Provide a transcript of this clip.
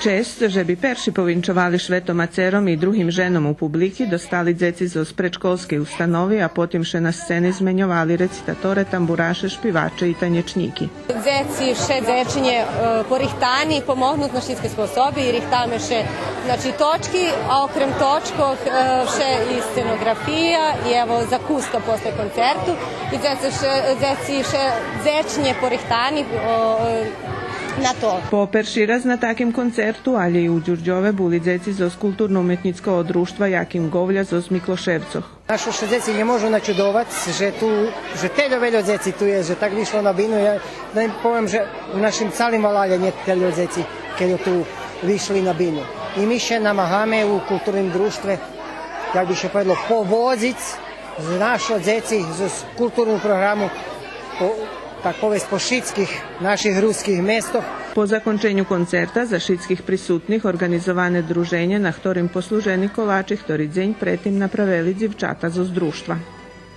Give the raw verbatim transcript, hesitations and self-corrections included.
Чесц же би перши повинчовали Шветом Ацером и другим женом у публики достали дзеци зоз предшколскей установи, а потим ше на сцени зменьовали рецитаторе, тамбураше, шпиваче и танєчнїки. Дзеци вше дзечнє, е, порихтани, помогнут на шицки способи и рихтаме вше, значи, точки, а окрем точкох, е, вше и сценоґрафия, и ево закуска после концерту. И дзеци вше, дзеци вше дзечнє порихтани, о, е, на то. По перши раз на таким концерту, алє и у Дюрдьове, були дзеци зоз Културно-уметнїцкого дружтва Яким Говля зоз Миклошевцох. Нашо ше дзеци нє можу начудовац же ту, же тельо вельо дзеци ту єст, же так вишло на бину. Я нє повем же у нашим цалим валалє нє тельо дзеци, кельо ту вишли на бину. И ми ше намагаме у културним дружтве, як би ше поведло, поводзиц з нашо дзеци, з, з културну програму, по, так повесц, по шицких наших руских местох. По законченю концерта за шицких присутних орґанизоване друженє, на хторим послужени колачи хтори дзень предтим направели дзивчата зоз дружтва.